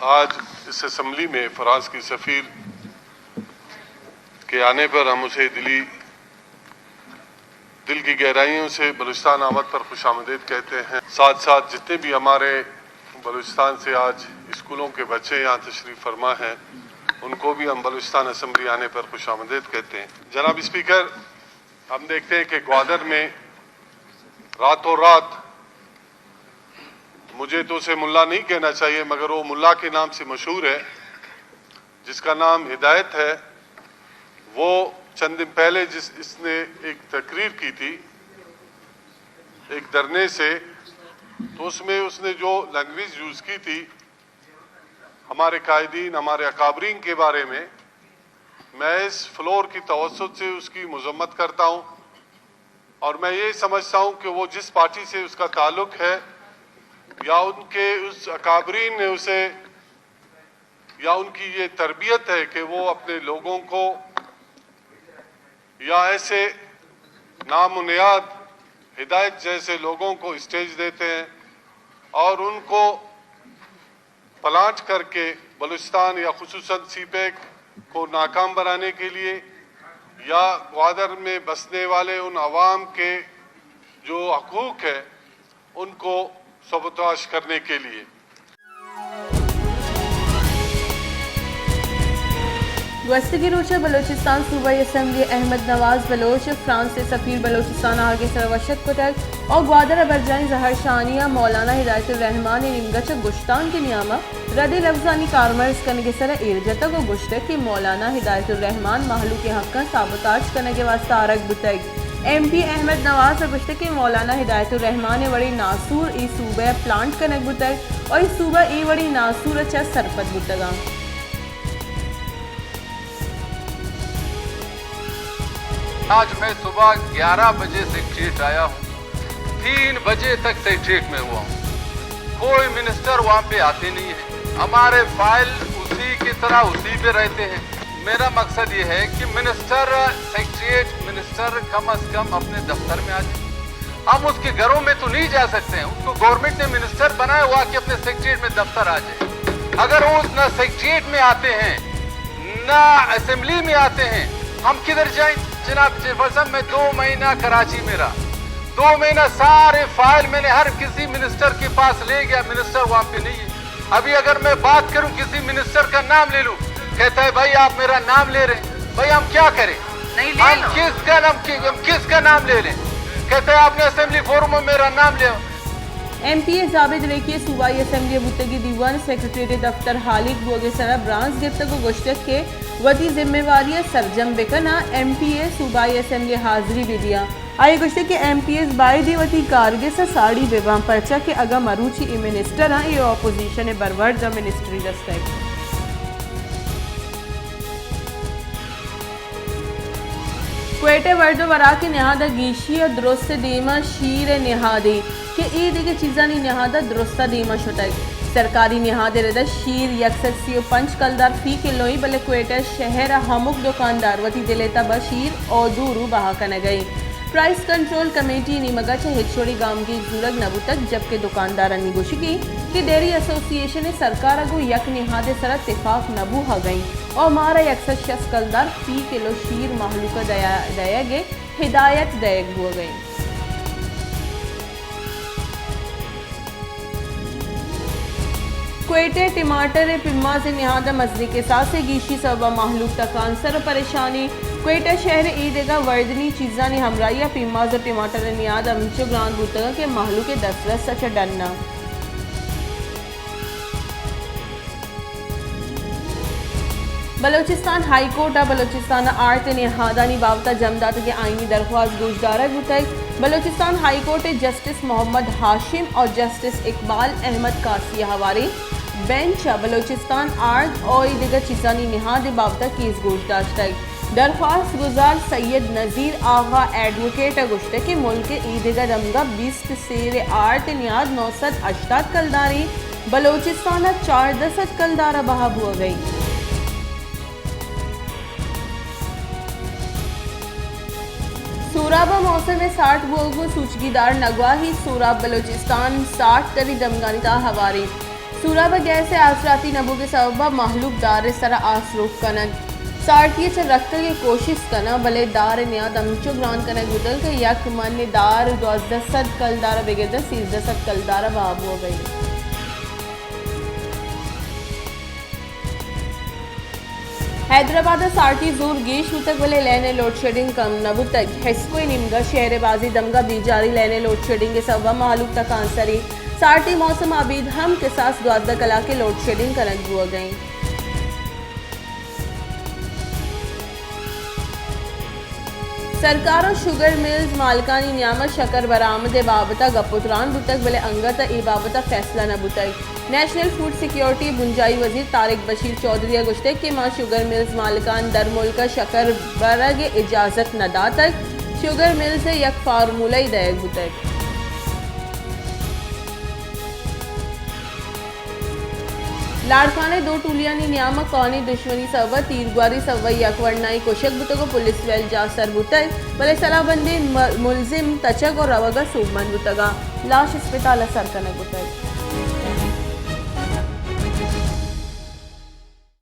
آج اس اسمبلی میں فرانس کی سفیر کے آنے پر ہم اسے دلی، دل کی گہرائیوں سے بلوچستان آمد پر خوش آمدید کہتے ہیں۔ ساتھ ساتھ جتنے بھی ہمارے بلوچستان سے آج اسکولوں کے بچے یہاں تشریف فرما ہیں، ان کو بھی ہم بلوچستان اسمبلی آنے پر خوش آمدید کہتے ہیں۔ جناب اسپیکر، ہم دیکھتے ہیں کہ گوادر میں راتوں رات، مجھے تو اسے ملا نہیں کہنا چاہیے، مگر وہ ملا کے نام سے مشہور ہے، جس کا نام ہدایت ہے، وہ چند دن پہلے جس، اس نے ایک تقریر کی تھی، ایک دھرنے سے، تو اس میں اس نے جو لینگویج یوز کی تھی ہمارے قائدین، ہمارے اکابرین کے بارے میں، میں اس فلور کی توسط سے اس کی مذمت کرتا ہوں، اور میں یہ سمجھتا ہوں کہ وہ جس پارٹی سے اس کا تعلق ہے یا ان کے اس اکابرین نے اسے یا ان کی یہ تربیت ہے کہ وہ اپنے لوگوں کو یا ایسے نام و نیاد ہدایت جیسے لوگوں کو اسٹیج دیتے ہیں اور ان کو پلانٹ کر کے بلوچستان یا خصوصاً سی پیک کو ناکام بنانے کے لیے یا گوادر میں بسنے والے ان عوام کے جو حقوق ہے ان کو سبوتاش کرنے کے لیے۔ گوستگیں روچ ءَ بلوچستان صوبائی اسمبلی ءَ احمد نواز بلوچ ءَ فرانس ءِ سفیر بلوچستان ءَ آہگ ءِ سر ءَ وش اتک کتگ ءُ گوادر ءَ برجاہیں زہرشانی ءَ مولانا ہدایت الرحمان ءِ نیمگ ءَ چہ گشتانک ءِ نیام ءَ ردیں لبزانی کارمرز کنگ ءِ سر ءَ ایر جتگ ءُ گوشتگ کہ مولانا ہدایت الرحمان مہلوک ءِ حقاں سابوتاج کنگ ءِ واستہ آرگ بوتگ۔ ایم پی احمد نواز ءَ گوشتگ کہ مولانا ہدایت الرحمان ءِ وڑیں ناسور اے صوبہ ءَ پلانٹ کنگ بوتگ ءُ اے صوبہ اے وڑیں ناسور ءَ چہ سرپد بوتگ اَنت۔ آج میں صبح گیارہ بجے سیکریٹریٹ آیا ہوں، تین بجے تک سیکریٹریٹ میں ہوا ہوں، کوئی منسٹر وہاں پہ آتے نہیں ہے، ہمارے فائل اسی کی طرح اسی پہ رہتے ہیں۔ میرا مقصد یہ ہے کہ منسٹر سیکریٹریٹ، منسٹر کم از کم اپنے دفتر میں آ جائے۔ ہم اس کے گھروں میں تو نہیں جا سکتے ہیں، اس کو گورنمنٹ نے منسٹر بنایا ہوا کہ اپنے سیکریٹریٹ میں دفتر آ جائے۔ اگر وہ نہ سیکریٹریٹ میں آتے ہیں، نہ اسمبلی میں آتے ہیں، ہم کدھر جائیں؟ جناب چیئرپرسن، میں دو مہینہ کراچی میں رہا، دو مہینہ سارے فائل میں نے ہر کسی منسٹر کے پاس لے گیا، منسٹر وہاں پہ نہیں ہے۔ ابھی اگر میں بات کروں، کسی منسٹر کا نام لے لوں، کہتا ہے، "بھائی، آپ میرا نام لے رہے ہیں۔" بھائی، ہم کیا کریں؟ نہیں، لے ہم لو۔ کس کا نام، ہم کس کا نام لے لیں؟ کہتا ہے، "آپ نے اسمبلی فورم میں میرا نام لیا۔" ایم پی اے زابد ریکی ءِ صوبائی اسمبلی ءَ بوتگیں دیوان ءَ سیکرٹریٹ ءِ دفتر ہالیگ بوگ ءِ سر ءَ برانز گپتگ ءُ گوشتگ کہ وتی ذمہ واری ءَ سرجم بہ کن آں، ایم پی اے صوبائی اسمبلی ءَ حاضری بہ دیاں۔ آئی ءَ گوشتگ کہ ایم پی ایز باید ایں وتی کارگس ءَ ساڑی بہ باں، پرچا کہ اگاں مروچی اے منسٹراں اے اپوزیشن ءِ برورد ءَ منسٹری رستگ۔ کوئٹہ ءِ ورد ءُ وراک ءِ نہاد ءَ گیشی ءَ درست ءِ دیم ءَ شیر ءِ نہادے کہ اے دگہ چیزانی نہاد ءَ درست ءَ دیم ءَ شتگ۔ سرکاری نہاد ءِ رد ءَ شیر یک سد سی ءُ پنچ کلدار فی کلو ایں، بلے کوئٹہ شہر ءِ ہمک دکاندار وتی دل ءِ تب ءَ شیر ءَ دو رو بہا کنگ ءَ ایں۔ پرائس کنٹرول کمیٹی ءِ نیمگ ءَ چہ ہچ وڑیں گامگیج زورگ نہ بوتگ، جبکہ دکاندارانی گوشگ ایں کہ ڈیری ایسوسی ایشن ءِ سرکار ءَ گوں یک نہاد ءِ سر ءَ تفاق نہ بوہگ ءَ ایں ءُ مارا یک سد شست کلدار فی کلو شیر مہلوک ءَ دیا-، دئیگ ءِ ہدایت دئیگ بوگ ءَ ایں۔ کوئٹہ ءَ ٹماٹر ءِ پیماز ءِ نہاد ءَ مزنیں کساسے گیشی سبب ءَ مہلوک تکانسر ءُ پریشان ایں۔ کوئٹہ شہر ءِ اے دگہ وردنی چیزانی ہمراہی ءَ پیماز ءُ ٹماٹر ءِ نہاد ہمینچو گران بوتگ کہ مہلوک ءِ دسترس ءَ چہ ڈن اَنت۔ بلوچستان ہائی کورٹ ءَ بلوچستان ءِ آرت ءِ نہادانی بابت ءَ جم داتگیں آئینی درخواست گوشدارگ بوتگ۔ بلوچستان ہائی کورٹ ءِ جسٹس محمد ہاشم ءُ جسٹس اقبال احمد قاضی ءِ ہواریں بینچ ءَ بلوچستان آرت ءُ اے دگہ چیزانی نہاد ءِ بابت ءَ کیس گوش داشتگ۔ درخواست گزار سید نذیر آغا ایڈووکیٹ ءَ گوشتگ کہ ملک ءِ اے دگہ دمگ ءَ بیست سیر ءِ آرت ءِ نیاد نو سد ہشتاد کلدار ایں، بلوچستان ءَ چاردہ سد کلدار ءَ بہا بوگ ءَ ایں۔ سوراب ءَ موسم ءِ سارت بوگ ءُ سوچگی دار نگواہی، سوراب بلوچستان سارت تریں دمگانی تہا ہوار ایں۔ سوراب ءَ گیس ءِ آسراتی نہ بوگ ءِ سبب ءَ مہلوک دار ءِ سرا آس روک کنگ۔ سارتی ءَ چہ رکگ ءِ کوشست کناں، بلے دار ءِ نیاد ہمینچو گران کنگ بوتگ کہ یک من دار دوازدہ سد کلدار ءَ بگر داں سیزدہ سد کلدار ءَ بہا بوگ ءَ انت۔ حیدرآباد ءَ سارتی زور گیش بوتگ، بلے لین ءِ لوڈ شیڈنگ کم نہ بوتگ۔ ہسکو ءِ نیمگ ءَ شہر ءِ بازیں دمگ ءَ بیجاری لین ءِ لوڈ شیڈنگ ءِ سبب ءَ مہلوک تکانسر انت۔ سارتی موسم ءَ ابید ہم کساس دوازدہ کلاک ءِ لوڈ شیڈنگ کنگ بوگ ءَ انت۔ سرکار ءُ شوگر ملز مالکانی نیام ءَ شکر برآمد ءِ بابت ءَ گپ ءُ تران بوتگ، بلے انگت ءَ اے بابت ءَ فیصلہ نہ بوتگ۔ نیشنل فوڈ سیکیورٹی ءِ بنجاہی وزیر طارق بشیر چوہدری ءَ گوشتگ کہ ما شوگر ملز مالکاں درملک ءَ شکر برگ ءِ اجازت نہ داتگ، شوگر ملز ءَ یک فارمولہ ئے دئیگ بوتگ۔ لاڑکانہ ءَ دو ٹولیانی نیام ءَ قانونی دشمنی سبب ءَ تیرگواری سبب ءَ یک ورنائیں کشگ بوتگ ءُ پولیس ویل جاہ سر بوتگ، بلے سلاہ بندیں م-، ملزم تچگ ءُ روگ ءَ سوبمند بوتگ ءُ لاش اسپتال ءَ سر کنگ بوتگ۔